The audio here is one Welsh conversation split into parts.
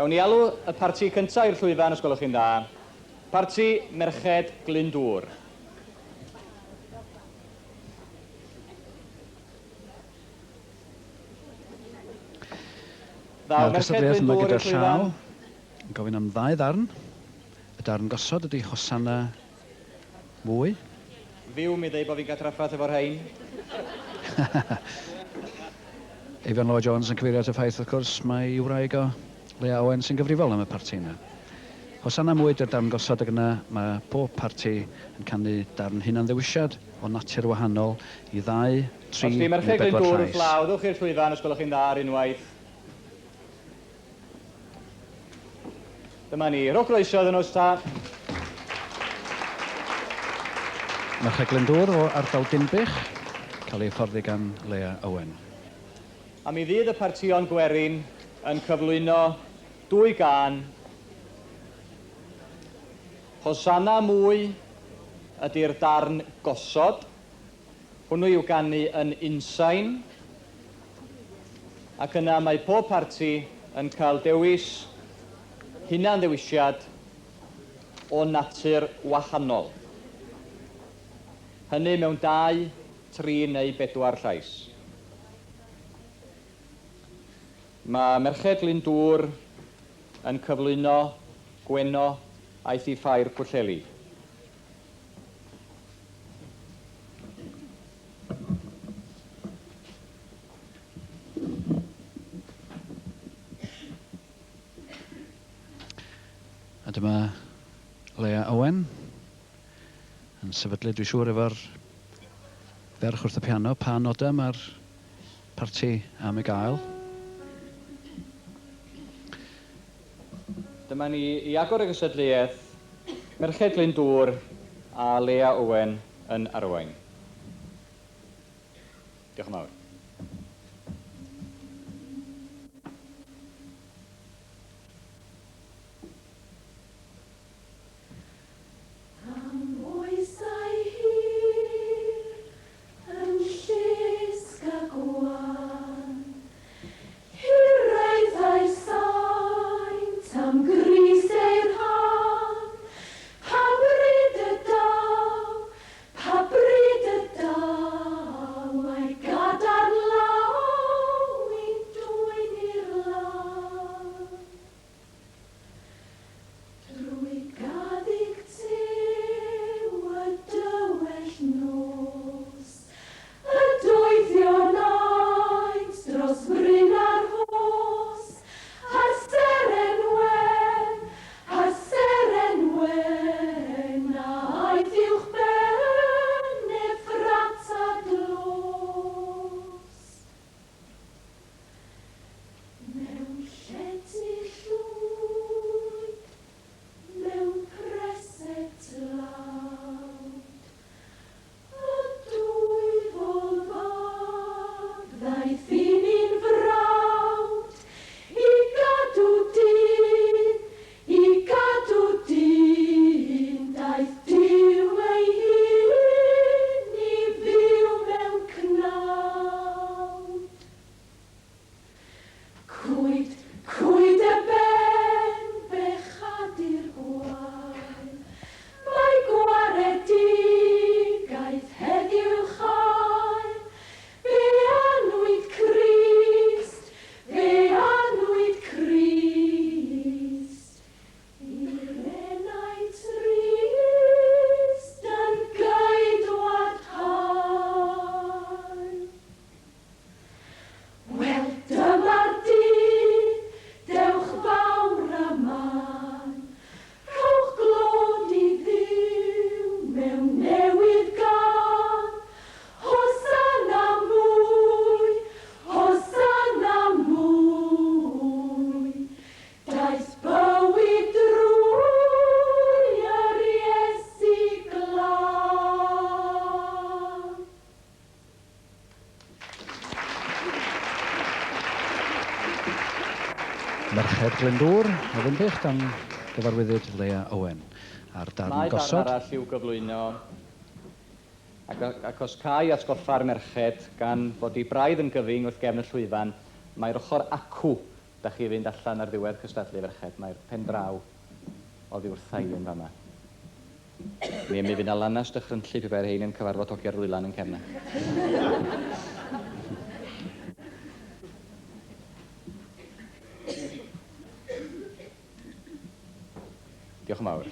Gawn ni alw y parti cynta i'r llwyfan os gwelwch chi'n dda. Parti Merched Glyndŵr. Ddaw Mae'r Merched gystadleuaeth yma Glyndŵr gyda i'r llaw llwyfan. yn gofyn am ddau ddarn. Y darn gosod ydy Hosanna Mwy. Fyw mi ddeu bo fi'n cael trafferth efo rhein. Eifion Lloyd Jones yn cyfeirio at y ffaith, wrth gwrs, mai ei wraig o, Leah Owen, sy'n gyfrifol am y parti yna. Hosanna mwy 'di'r darn gosod ac yna mae pob parti yn canu darn hunan-ddewisiad o natur wahanol i ddau, Os tri 'di neu Merched bedwar Glyndŵr wrth llais. law, ddowch i'r llwyfan os gwelwch chi'n dda ar unwaith. Dyma ni. Rhowch groeso iddyn nhw, ta. Merched Glyndŵr o ardal Dinbych, cael ei hyfforddi gan Leah Owen. A mi fydd y partïon gwerin yn cyflwyno dwy gân, Hosanna Mwy ydy'r darn gosod, Hwnnw i'w ganu yn unsain, ac yna mae pob parti yn cael dewis hunan-ddewisiad o natur wahanol. Hynny mewn dau, tri neu bedwar llais. Mae Merched Glyndŵr yn cyflwyno Gwenno aeth i Ffair Pwllheli. A dyma Leah Owen yn sefydlu, dwi'n siŵr, efo'r ferch wrth y piano, pa nodau mae'r parti am ei gael. Dyma ni i agor y gystadleuaeth, Merched Glyndŵr a Leah Owen yn arwain. Diolch yn fawr. Am oesau hir, yn llusg a gwan, Hiraethai saint am Grist ei rhan, Pa bryd y daw, pa bryd y daw, A'i gadarn law i'n dwyn i'r lan. Drwy gaddug tew y dywell nos, Y doethion aent dros fryn a'r rhos, A'r seren wen, a'r seren wen A aeth uwchben Effrata dlos. Mewn llety llwyd, mewn preseb tlawd, Y dwyfol Fab ddaeth i ni'n frawd, I gadw dyn, i gadw dyn, Daeth Duw ei hun i fyw mewn cnawd. Cwyd, cwyd y ben, bechadur gwael, Mae gwaredigaeth heddiw i'w chael, Fe anwyd Crist, fe anwyd Crist, I'r enau trist yn geidwad hael. Wel, dyma'r dydd, dewch fawr a mân, Rhowch glod i Dduw mewn newydd gân, Hosanna mwy, Hosanna mwy, Daeth bywyd drwy yr Iesu glân. Merched Glyndŵr o Ddinbych dan gyfarwyddyd Leah Owen a'r darn Mae darn gosod. arall i'w gyflwyno, ac ac os ca i atgoffa'r merched, gan fod 'i braidd yn gyfyng wrth gefn y llwyfan, mai'r ochr acw Da chi fynd allan ar ddiwedd cystadlu, ferched, mae'r pen draw oddi wrtha i yn fama. Mi mi fydd 'na lanast dychrynllyd pe bai'r rhein yn cyfarfod hogia'r ddwylan yn cefna. Diolch yn fawr.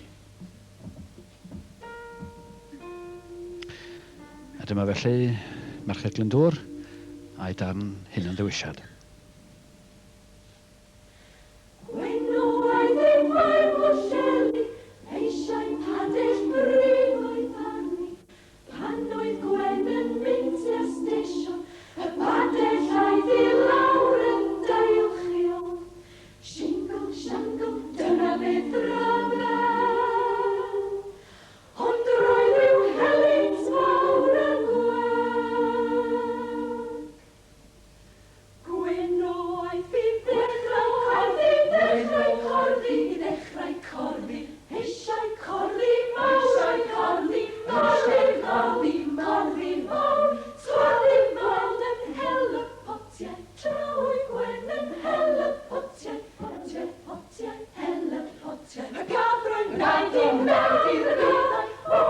A dyma felly Merched Glyndŵr a'i darn hunan-ddewisiad. Gwenno oedd ei fferm o Shelley, eisiau padell brin oedd arni. Pan oedd Gwen yn mynd tua'r stesion, y badell aeth i lawr yn dailchion. Shingle, shangle, dyna beth ryfedd. Ond roedd rhyw helynt fawr ar Gwen. Gwenno aeth i ddechrau corddi, ddechrau corddi, i ddechrau corddi, eisiau corddi mawr, eisiau corddi mawr, ei corddi, corddi mawr, twaddu weld yn hel y potiau, tra oedd Gwen yn hel y potiau, potiau, potiau, hel y potiau, y gafr yn naid i mewn i'r beddau, o,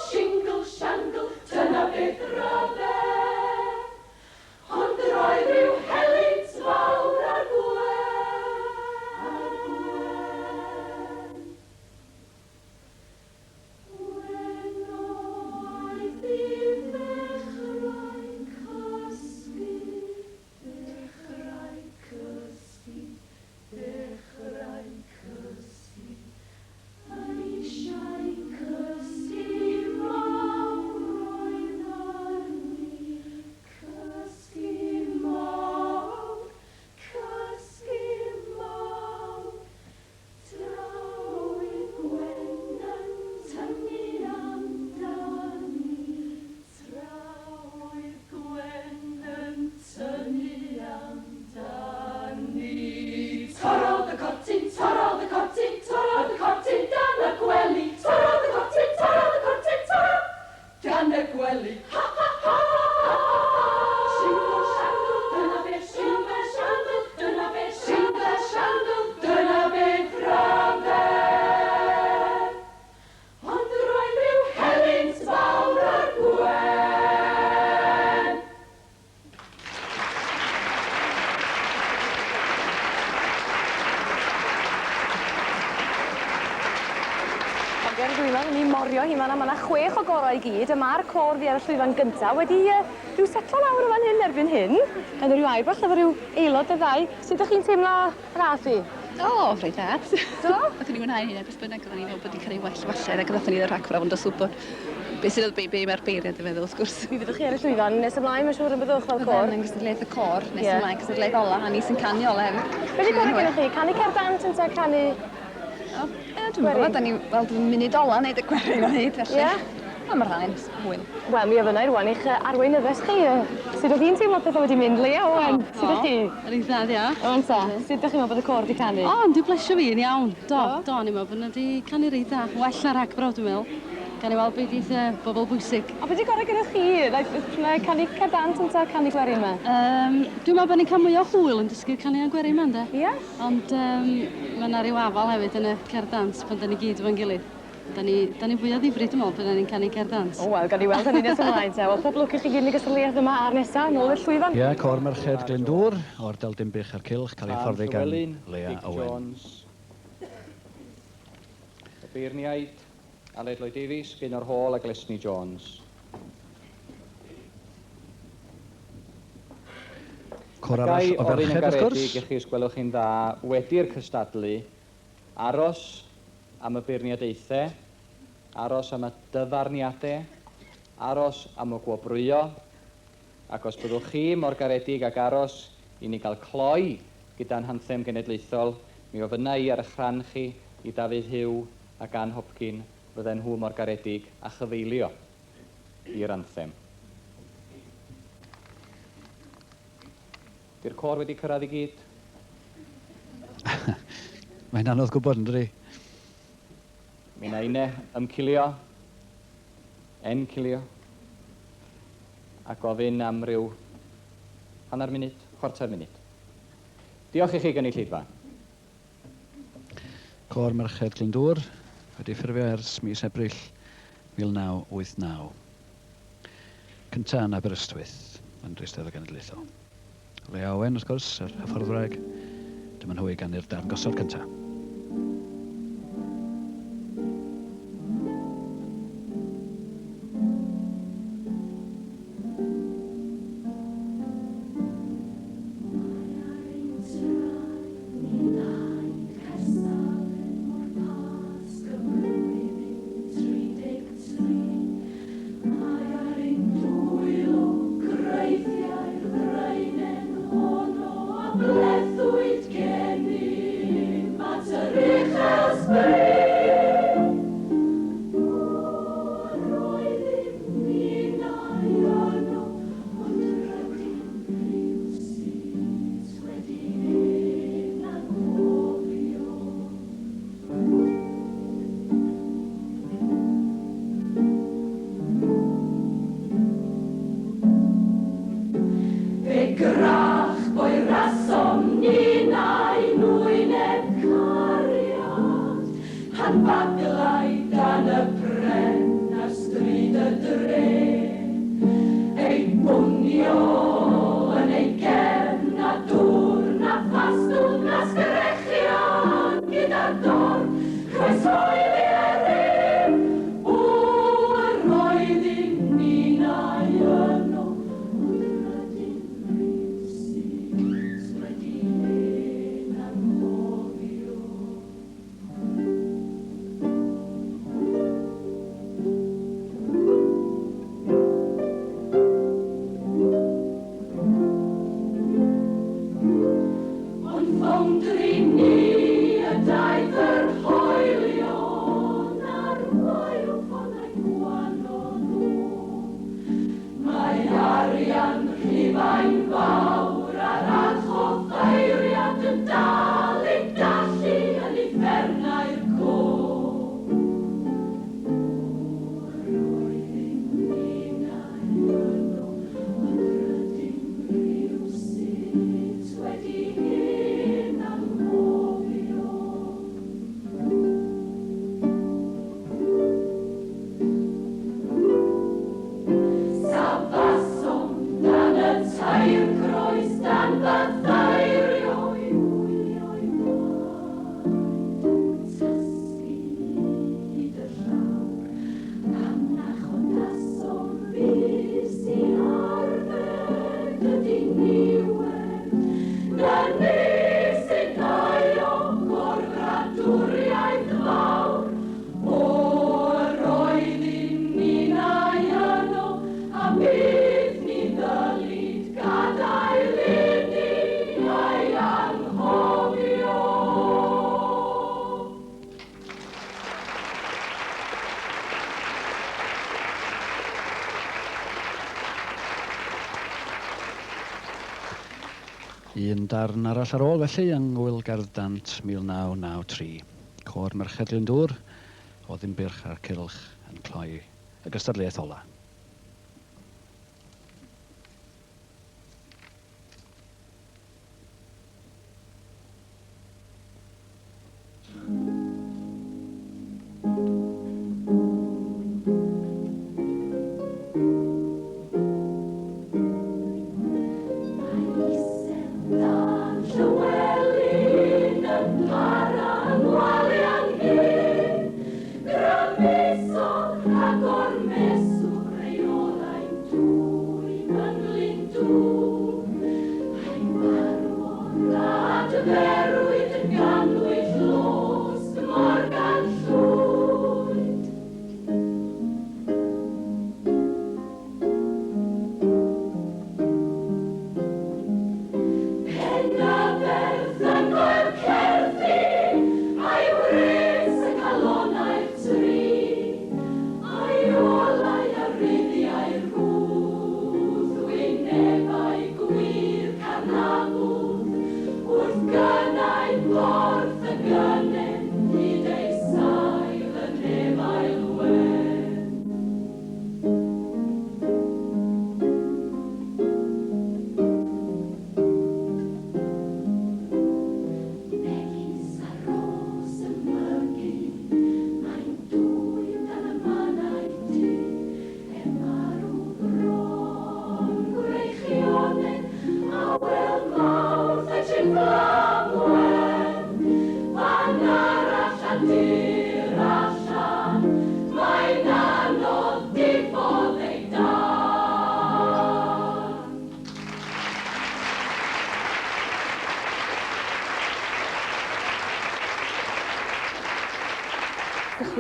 shingle, shangle, dyna beth ryfedd. Ond roedd rhyw helynt fawr ar Gwen, ar Gwen. Gwen oedd i ddechrau cysgu, ddechrau cysgu, ddechrau cysgu. Eisiau cysgu mawr oedd arni, cysgu mawr, cysgu mawr. Tra oedd Gwen yn tynnu amdani, tra oedd Gwen yn tynnu amdani. Torrodd y cortyn, torrodd y cortyn, torrodd y cortyn dan y gwely. Torrodd y cortyn, torrodd y cortyn, torrodd dan y gwely. Ha ha ha! Shingle, shangle, dyna beth, shingle, shangle, dyna beth, shingle, shangle, dyna beth ryfedd. Ond roedd rhyw helynt fawr ar Gwen. Hogia'r ddwylo yn 'i morio hi fan 'na ma' 'na chwech o gorau i gyd a ma'r côr ddi ar y llwyfan gynta wedi yy rhyw setlo lawr yn fan hyn erbyn hyn. Gawn ni ryw air bach efo ryw aelod neu ddau. Sut 'dych chi'n teimlo yr ath hi? O, reit dda. Do? Nathon ni mwynhau hynna beth bynnag, oedden ni'n meddwl bod 'di cael ei well falle nag nathon ni yn y rhagfrawd ond os wybod be' sydd be' be' mae'r beirniad yn feddwl wrth gwrs. Mi fyddwch chi ar y llwyfan nes ymlaen mae'n siŵr yn byddwch fel côr? Byddwn yn gystadleuaeth y côr nes yeah. ymlaen, cystadleuaeth ola a ni sy'n canu ola hefyd. Be' 'di gorau gennych chi? Canu cerdd dant ynte canu O, ie, dwi'm yn gwybod, 'dan ni weld yn munud ola neud y gwerin o hyd felly. Ie? Wel ma'r ddau'n hwyl. Wel mi ofynna i rŵan i'ch yy arweinyddes chi yy sut o'dd hi'n teimlo petha wedi mynd? Leah Owen, sut 'dych chi? Reit dda diolch. Rŵan ta, sut 'dych chi'n meddwl bod y côr 'di canu? O, yndi, blesio fi yn iawn. Do, do, o'n i'n meddwl bod nhw 'di canu reit dda. Well na rhagbrawf dwi'n meddwl. Gawn ni weld be' 'dith yy bobol bwysig. A be' 'di gorau gennych chi? Like canu cerdd dant ynta canu gwerin 'ma? Yym dwi'n meddwl bod ni'n cael mwy o hwyl yn dysgu'r caneuon gwerin 'ma ynde? Ie? Ond yym ma' 'na ryw afal hefyd yn y cerdd dant pan 'dan ni gyd efo'n gilydd. 'Dan ni 'dan ni'n fwy o ddifri dwi me'wl pan 'dan ni'n canu cerdd dant. O wel gawn ni weld hynny nes ymlaen te. Wel pob lwc i chi gyd yn y gystadleuaeth yma a'r nesa nôl i'r llwyfan. Ie, Côr Merched Glyndŵr o ardal Dinbych a'r Cylch, cael ei Ann hyfforddi gan Llywelyn, Leah Dic Owen. Jones, y beirniaid, Aled Lloyd Davies, Gaynor Hall a Glesni Jones. Côr A ga i arall o ofyn yn ferched, wrth gwrs. garedig i chi os gwelwch chi'n dda, wedi'r cystadlu, aros am y beirniadaethau, aros am y dyfarniadau, aros am y gwobrwyo, ac os byddwch chi mor garedig ag aros i ni gael cloi gyda'n hanthem genedlaethol, mi ofynna i ar eich rhan chi i Dafydd Huw ac Ann Hopkin fydden nhw mor garedig a chyfeilio i'r anthem. Di'r côr wedi cyrraedd i gyd? Mae'n anodd gwybod, yn dydi? Mi wna inne ymcilio, encilio, a gofyn am ryw hanner munud. chwarter munud. Diolch i chi gynulleidfa. Côr Merched Glyndŵr wedi ffurfio ers mis Ebrill 1989. Cynta yn Aberystwyth yn yr Eisteddfod Genedlaethol. Leah Owen, wrth gwrs, yr hyfforddwraig. Dyma nhw i ganu'r darn gosod cynta. Un darn arall ar ôl felly yng Ngŵyl Gerdd Dant 1993. Côr Merched Glyndŵr o Ddinbych a'r Cylch yn cloi y gystadleuaeth ola. Rhagor mesur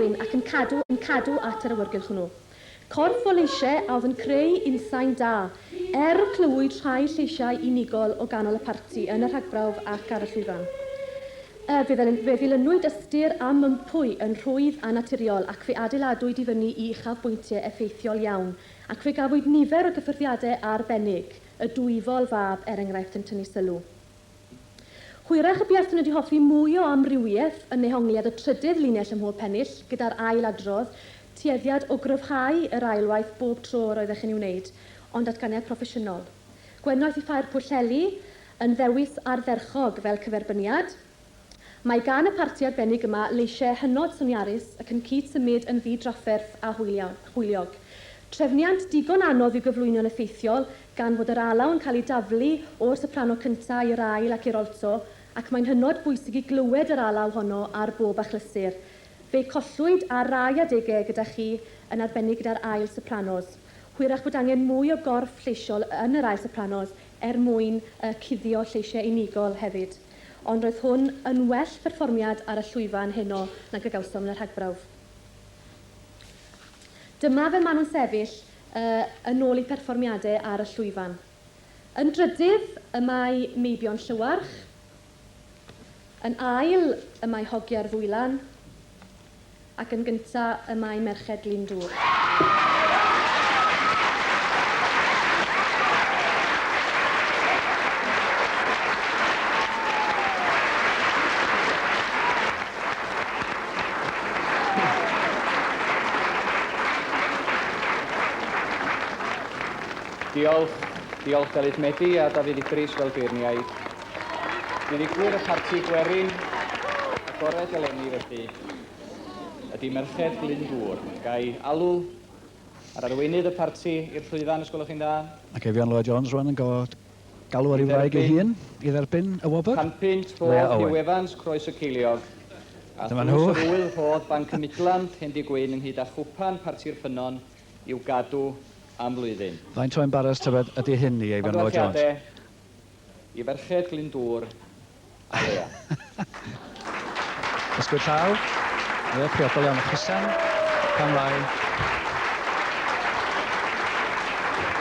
gwerin ac yn cadw yn cadw at yr awyrgylch hwnnw. Corff o leisiau a oedd yn creu unsain da, er clywyd rhai lleisiau unigol o ganol y parti yn y rhagbrawf ac ar y llwyfan. Fe ddilynwyd ystyr a mympwy yn rhwydd a naturiol ac fe adeiladwyd i fyny i uchafbwyntiau effeithiol iawn ac fe gafwyd nifer o gyffyrddiadau arbennig, y dwyfol fab er enghraifft yn tynnu sylw. Hwyrach y buaswn wedi hoffi mwy o amrywiaeth yn nehongliad y trydydd linell ym mhob pennill, gyda'r ail adrodd, tueddiad o gryfhau yr ailwaith bob tro yr oeddech yn ei wneud, ond datganiad proffesiynol. Gwennoeth i Ffair Pwllheli yn ddewis ardderchog fel cyferbyniad. Mae gan y parti arbennig yma leisiau hynod soniarus ac yn cyd-symud yn ddi-drafferth a hwyliog. Trefniant digon anodd i'w gyflwyno'n effeithiol gan fod yr alaw yn cael ei daflu o'r soprano cyntaf i'r ail ac i'r alto ac mae'n hynod bwysig i glywed yr alaw honno ar bob achlysur. Fe'i collwyd ar rai adegau gyda chi, yn arbennig gyda'r ail sopranos. Hwyrach bod angen mwy o gorff lleisiol yn yr ail sopranos er mwyn cuddio lleisiau unigol hefyd. Ond roedd hwn yn well perfformiad ar y llwyfan heno nag y gawsom yn y rhagbrawf. Dyma fel maen nhw'n sefyll yn ôl eu perfformiadau ar y llwyfan. Yn drydydd y mae Meibion Llywarch, yn ail y mae Hogiau'r Ddwylan, ac yn gyntaf y mae Merched Glyndŵr. Diolch. Diolch Delyth Medi a Dafydd Idris fel beirniaid. Buddugwyr y Parti Gwerin agored eleni felly ydy Merched Glyndŵr. Ga i alw ar arweinydd y parti i'r llwyfan os gwelwch chi'n dda? Ac Eifion Lloyd Jones rwan yn gorfod Galw ar ei wraig ei hun i dderbyn y wobr. Canpunt Leah rhodd Owen. Hugh Evans, Croes y Ceiliog, a Dyma thlws nhw. yr ŵyl rhodd Banc y Midland, Hendy Gwyn ynghyd â chwpan Parti'r Ffynnon i'w gadw am flwyddyn. Faint o embaras tybed ydy hyn i Eifion Lloyd Jones? Llongyfarchiade i ferched Glyndŵr a Leah. Ysgwyd llaw. Ie, priodol iawn. Chusan, pam lai.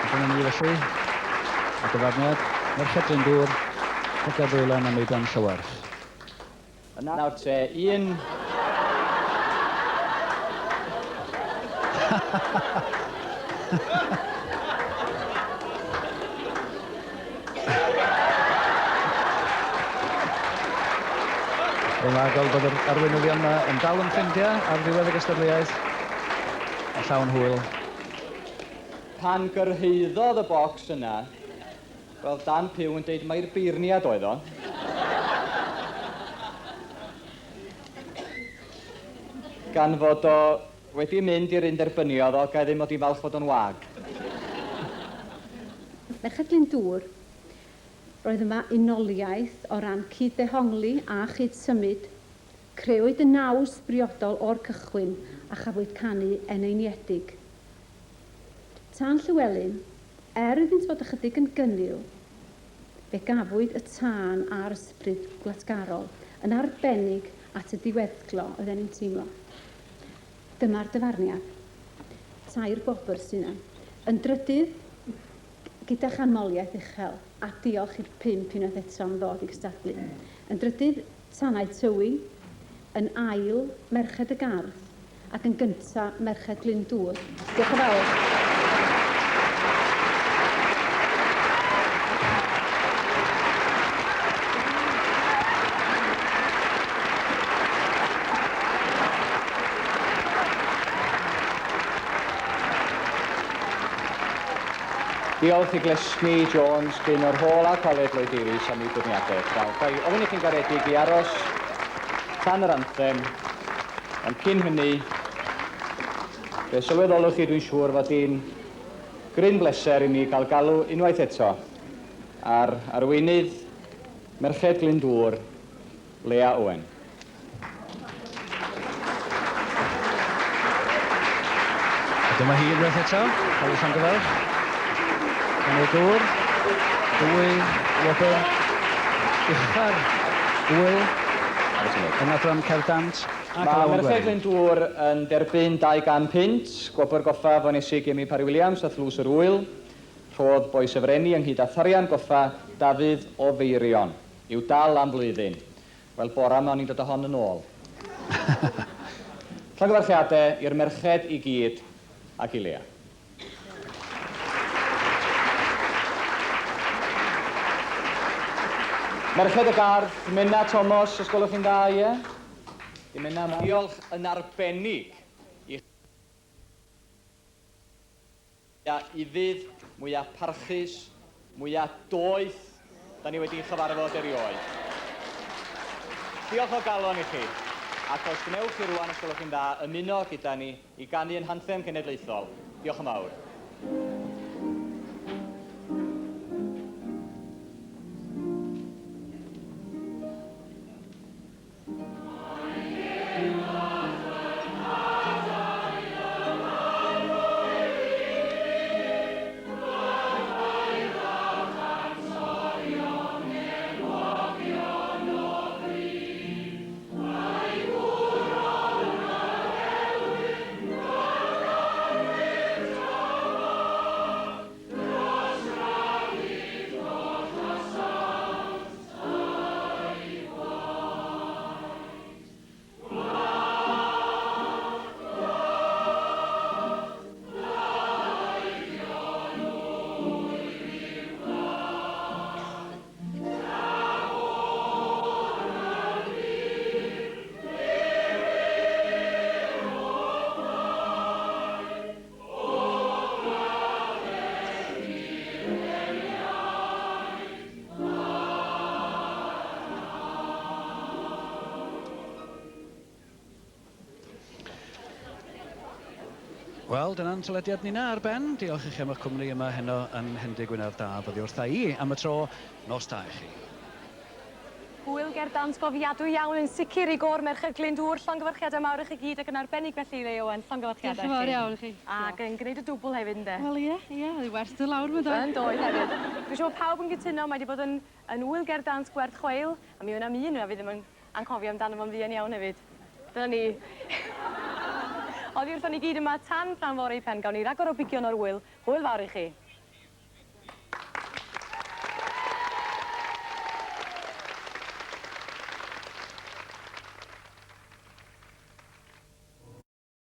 A dyna ni felly, y dyfarniad, Merched Glyndŵr, Hogiau'r Ddwylan a Meibion Llywarch. Nawr te, un... Wel na, gweld bod yr arweinyddion yma yn dal yn ffrindiau ar ddiwedd y gystadleuaeth. A llawn hwyl. Pan gyrhaeddodd y bocs yna, roedd Dan Pugh yn deud mai'r beirniad oedd o. Gan fod o wedi mynd i'r un derbyniodd o, ga i ddim mod i'n falch fod o'n wag. Merched Glyndŵr, roedd yma unoliaeth o ran cyd-ddehongli a chyd-symud. Crëwyd y naws briodol o'r cychwyn a chafwyd canu eneiniedig. Tân Llywelyn, er iddynt fod ychydig yn gynnil, fe gafwyd y tân a'r ysbryd gwlatgarol, yn arbennig at y diweddglo oedden ni'n teimlo. Dyma'r dyfarniad. Tair gwobr sy 'na. Yn drydydd, gyda chanmoliaeth uchel, a diolch i'r pump unwaith eto am ddod i gystadlu. Yn drydydd, Tanau Tywi. Yn ail, Merched y Gardd. Ac yn gynta', Merched Glyndŵr. Diolch yn fawr. Diolch i Glesni Jones, Gaynor Hall a Aled Lloyd Davies am eu beirniadaeth. Nawr, ga i ofyn i chi'n garedig i aros tan yr anthem, ond cyn hynny, fe sylweddolwch chi, dwi'n siŵr, fod hi'n gryn bleser i mi gael galw unwaith eto ar arweinydd Merched Glyndŵr, Leah Owen. A dyma hi unwaith eto, cael ei llongyfarch gan ei gŵr, dwy wobr ucha'r ŵyl yn adran Cerdd Dant Ac Mae alawon Merched gwerin. Glyndŵr yn derbyn 200 punt, gwobr goffa Fonesig Amy Parry Williams a Thlws yr Ŵyl, rhodd Bois y Frenni ynghyd â tharian goffa Dafydd o Feirion, i'w dal am flwyddyn. Wel, bora 'ma o'n i'n dod â hon yn ôl. Llongyfarchiadau i'r merched i gyd ac i Leah. Merched y Garth, Menna Tomos, os gwelwch chi'n dda, ie? Di Menna yma. Diolch yn arbennig i mwya ufudd, mwya parchus, mwya doeth da ni wedi chyfarfod erioed. Diolch o galon i chi, ac os gwnewch chi rwan, os gwelwch chi'n dda, ymuno gyda ni i ganu ein hanthem cenedlaethol. Diolch yn fawr. Wel, dyna'n telediad ninna ar ben. Diolch i chi am eich cwmni yma heno yn Hendy Gwyn ar Daf. Oddi wrtha i am y tro. Nos da i chi. Hwyl ger dant gofiadwy iawn yn sicr i gôr Merched Glyndŵr. Llongyfarchiadau mawr i chi gyd ac yn arbennig felly i Leah Owen. Llongyfarchiadau Diolch yn fawr iawn i chi. Ac yn gwneud y dwbl hefyd ynde? Wel ie, ie, oedd hi werth dod lawr ma' doedd? Yn doedd hefyd. Dwi'n siŵr bod pawb yn cytuno mae 'di bod yn yn ŵyl ger dant gwerth chweil a mi wn am un a fi ddim yn anghofio amdano fo'n fuan iawn hefyd. Dyna ni. Oddi wrthon ni gyd yma tan pnawn fory pan gawn ni ragor o bigion o'r ŵyl. Hwyl fawr i chi.